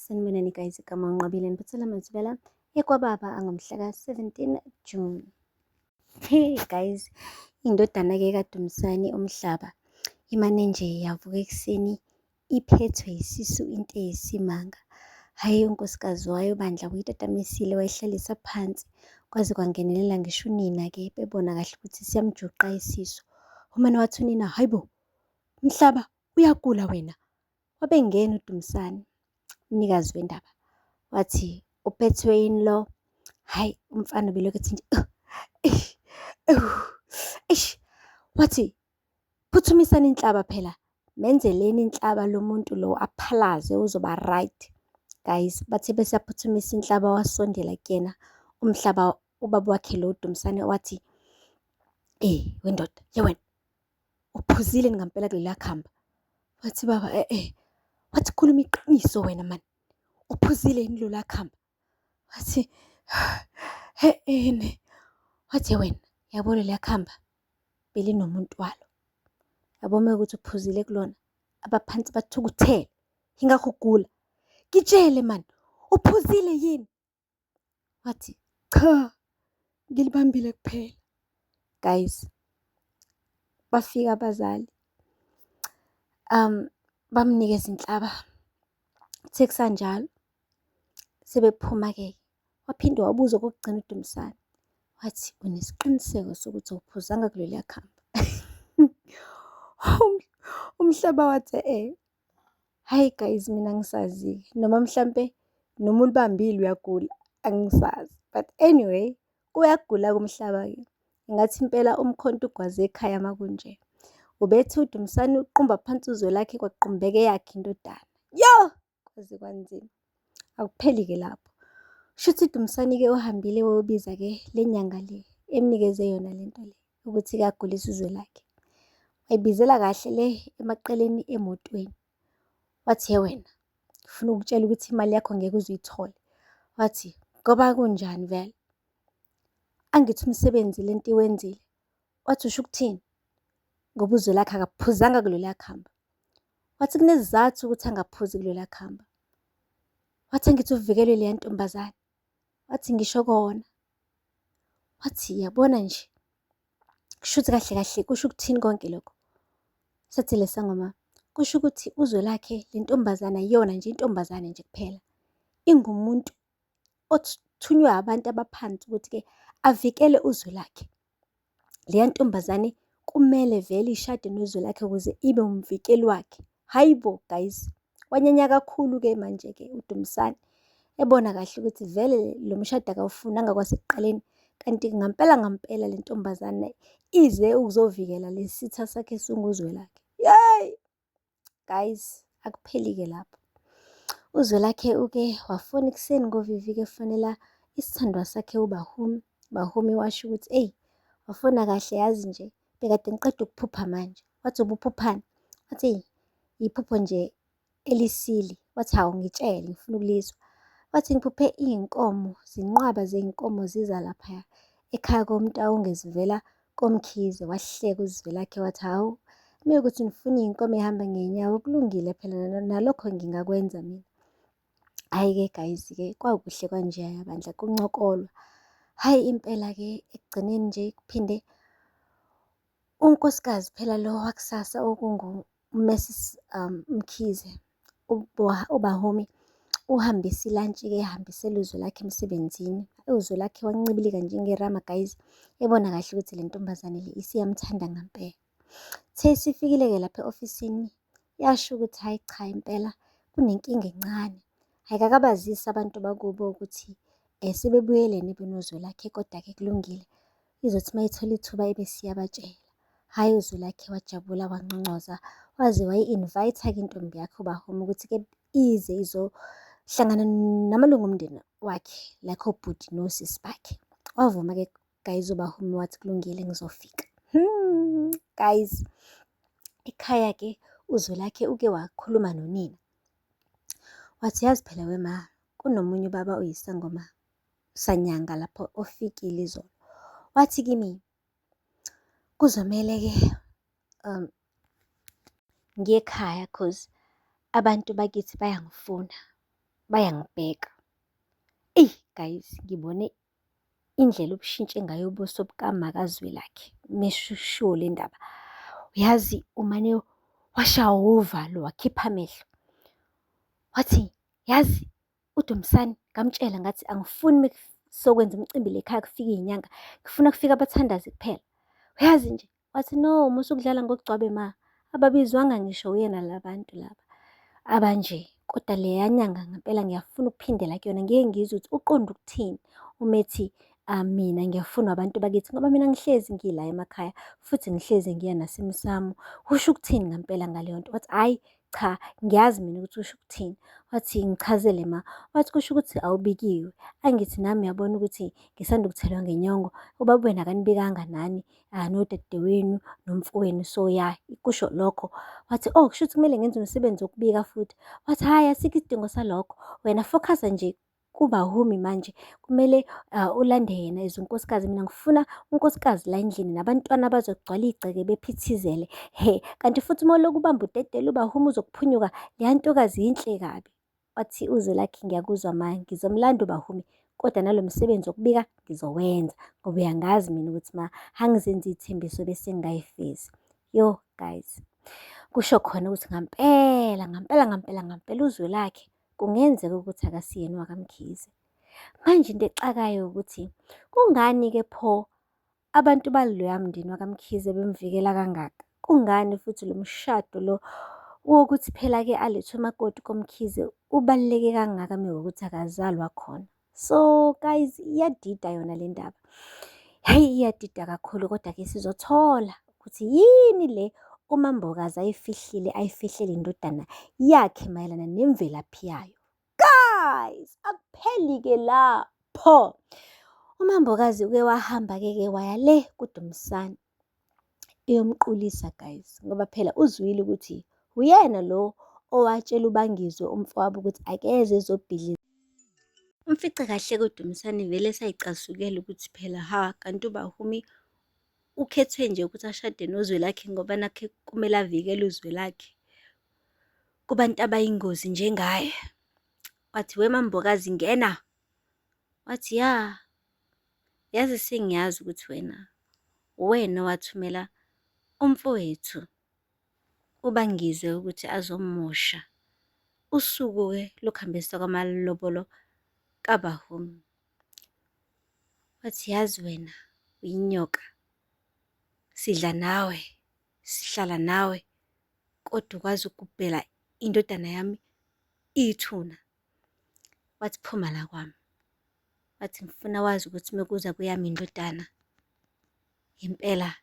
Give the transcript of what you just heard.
Sanibonani guys, igama uNqobile niphathela amathubela ekwababa angomhla ka-17 June. Hey guys, indodana-ke kaDumsani uMhlaba imane nje yavuka ekuseni iphethwe yisisu into eyisimanga. Hhayi unkosikazi wayo bandla uyitatamisile wayihlalisa phansi kwaze kwangenelela ngisho unina-ke bebona kahle ukuthi siyamjuqa isisu. Umane wathi unina, hhayi bo, Mhlaba uyagula wena. Wabe engena uDumsane, umnikazi wendaba, wathi uphethwe yini lo? Hhayi umfana ubelokhu ethi nje eish, ewu, eish. Wathi phuthumisani inhlaba phela, menzeleni inhlaba lo muntu lo aphalaze uzoba right. Guys, bathe besaphuthumisa inhlaba wasondela kuyena umhlaba ubaba wakhe lo uDumsane wathi, eh wendoda, ye wena uphuzile ngampela kuleliya khamba. Wathi baba eh-eh. Wathi khuluma iqiniso wena mani. Uphuzile yini lolu khamba? Wathi he-ene. Wathi wena yabo leliya khamba belinomuntu walo. Yabo uma kuwukuthi uphuzile kulona abaphansi bathukuthele yingakho ugula. Ngitshele mani uphuzile yini? Wathi cha ngilibambile kuphela. Guys, bafika abazali bamnikeza inhlaba. Kuthe kusanjalo sebephuma-ke waphinde wabuza okokugcina uDumsane wathi unesiqiniseko sokuthi awuphuzanga kuleliya khamba? Umhlaba wathi eh. Hhayi guys mina angisazi-ke noma mhlampe noma ulibambile uyagula angisazi but anyway kuyagula-ke umhlaba-ke. Ngathi impela umkhonto ugwaze ekhaya makunje. Ubethi uDumsane uqumba phansi uzwe lakhe kwaqumbeka eyakhe indodana. Yoh! Kwaze kwanzima. Akupheli-ke lapho. Shuthi uDumsane-ke uhambile wayobiza-ke le nyanga le emnikeze yona le nto le ukuthi-ke agulise uzwe lakhe. Wayibizela kahle le emaqeleni emotweni. Wathi, ye wena, ngifuna ukukutshela ukuthi imali yakho ngeke uze uyithole. Wathi, ngoba kunjani vele? Angithi umsebenzi le nto iwenzile. Wathi, usho ukuthini? Ngoba uZwelakhe akaphuzanga kuleliya khamba. Wathi kunesizathu ukuthi angaphuzi kuleliya khamba. Wathi angithi uvikelwe leya ntombazane. Wathi ngisho kona. Wathi yabona nje, kushuthi kahle kahle kusho ukuthini konke lokho? Sathi le sangoma, kusho ukuthi uZwelakhe le ntombazane ayiyona nje intombazane nje kuphela. Ingumuntu othunywe abantu abaphansi ukuthi-ke avikele uzwe lakhe. Leya ntombazane kumele vele ishade nozwe lakhe ukuze ibe umvikeli wakhe. Hhayi bo guys, wanyanya kakhulu-ke manje-ke uDumsane ebona kahle ukuthi vele lo mshado akawufunanga kwasekuqaleni kanti ngampela ngampela le ntombazane ize ukuzovikela lesi sitha sakhe esinguzwelakhe. Yeyi! Guys, akupheli-ke lapho. UZwelakhe uke wafona ekuseni ngovivi-ke efonela isithandwa sakhe uBahumi. Bahumi washo ukuthi eyi, wafona kahle yazi nje bekade ngiqeda ukuphupha manje. Wathi ubuphuphani? Wathi eyi, iphupho nje elisili. Wathi hawu ngitshele ngifuna ukulizwa. Wathi ngiphuphe iy'nkomo, zinqwaba zey'nkomo ziza laphaya ekhaya koMtawunge zivela koMkhize. Wahleka uZwelakhe wathi hawu, uma kuwukuthi nifuna iy'nkomo ey'hamba ngey'nyawo kulungile phela nalokho ngingakwenza mina. Hhayi-ke guys-ke kwakuhle kwanjeya bandla kuncokolwa. Hhayi impela-ke ekugcineni nje kuphinde unkosikazi phela lo wakusasa okungu-Mrs Mkhize uBahumi uhambise ilantshi-ke ehambisela uZwelakhe emsebenzini. UZwelakhe wancibilika njengerama guys, ebona kahle ukuthi le ntombazane le isiyamthanda ngampela. Ithe isifikile-ke lapha e-ofisini yasho ukuthi hhayi cha impela kunenkinga encane. Ayikakabazisi abantu bakubo ukuthi sebebuyelene benoZwelakhe kodwa-ke kulungile. Izothi uma ithola ithuba ebese iyabatshela. Hhayi uZwelakhe wajabula wanconcoza waze wayi-invite-a-ke intombi yakhe uBahumi ukuthi-ke ize izohlangana namalungu omndeni wakhe like obhuti nosisi bakhe. Wavuma-ke guys uBahumi wathi kulungile ngizofika. Guys, ekhaya-ke uZwelakhe uke wakhuluma nonina. Wathi yazi phela wema kunomunye ubaba oyisangoma sanyanga lapho ofikile izolo. Wathi kimi kuzomele-ke ngiye ekhaya cause abantu bakithi bayangifuna. Bayangibheka. Eyi guys, ngibone indlela obushintshe ngayo ubuso bukaMakaZwelakhe meshishiwo le ndaba. Uyazi umane washawa uvalo wakhipha amehlo. Wathi, yazi uDumisani ngamtshela ngathi angifuni sokwenza umcimbi la ekhaya kufike iy'nyanga, ngifuna kufike abathandazi kuphela. Uyazi nje, wathi no, musa ukudlala ngokugcwabe ma, ababizwanga ngisho uyena la bantu laba abanje. Kodwa leya nyanga ngempela ngiyafuna ukuphindela kuyona, ngike ngizwe ukuthi uqonde ukuthini uma ethi mina ngiyafuna abantu bakithi ngoba mina ngihlezi ngila emakhaya futhi ngihlezi ngiya nasemsamo. Usho ukuthini ngempela ngaleyo nto? Wathi hhayi cha, ngiyazi mina ukuthi usho ukuthini. Wathi ngichazele ma. Wathi kusho ukuthi awubikiwe. Angithi nami uyabona ukuthi ngisanda ukuthelwa ngenyongo, ubaba wenu akanibikanga nani nodadewenu nomfowenu, so ya kusho lokho. Wathi oh kusho ukuthi kumele ngenze umsebenzi wokubika futhi. Wathi hhayi asikho isidingo salokho, wena focus-a nje kuBahumi manje kumele ulande yena as unkosikazi. Mina ngifuna unkosikazi la endlini nabantwana bazogcwala igceke bephithizele. He, kanti futhi uma ulokhu ubamba udedela uBahumi uzokuphunyuka, leya ntokazi yinhle kabi. Wathi uZwelakhe ngiyakuzwa ma, ngizomlanda uBahumi kodwa nalo msebenzi wokubika ngizowenza ngoba uyangazi mina ukuthi ma angizenzi iy'thembiso bese ngingayifezi. Yo guys, kusho khona ukuthi ngampela ngampela ngampela ngampela uZwelakhe kungenzeka ukuthi akasiyena owakaMkhize. Manje into exakayo ukuthi kungani-ke pho abantu baloya mndeni wakaMkhize bemvikela kangaka? Kungani futhi lo mshado lo wokuthi phela-ke alethwe umakoti koMkhize ubaluleke kangaka mewukuthi akazalwa khona? So guys, iyadida yona le ndaba. Hhayi iyadida kakhulu kodwa-ke sizothola ukuthi yini le uMaMbokazi ayifihlile ayifihlele indodana yakhe mayelana nemvelaphi yayo. Guys, akupheli-ke lapho. UMaMbokazi uke wahamba-ke ke waya le kuDumisani eyomqulisa guys, ngoba phela uzwile ukuthi uyena lo owatshela uBangizwe umfowabo ukuthi akeze ezobhidliza. Umfice kahle kuDumisani vele esayicasukela ukuthi phela ha kanti uBahumi ukhethwe nje ukuthi ashade noZwelakhe ngoba nakhe kumele avikele uZwelakhe kubantu abayingozi njengaye. Wathi we MaMbokazi ngena. Wathi ya, yazi sengiyazi ukuthi wena uwena owathumela umfowethu uBangizwe ukuthi azomosha usuku-ke lokuhambiswa kwamalobolo kaBahumi. Wathi yazi wena uyinyoka, sidla nawe, sihlala nawe, kodwa ukwazi ukugubhela indodana yami ithuna. Wathi phuma la kwami. Wathi ngifuna wazi ukuthi mekuza kweyami indodana, impela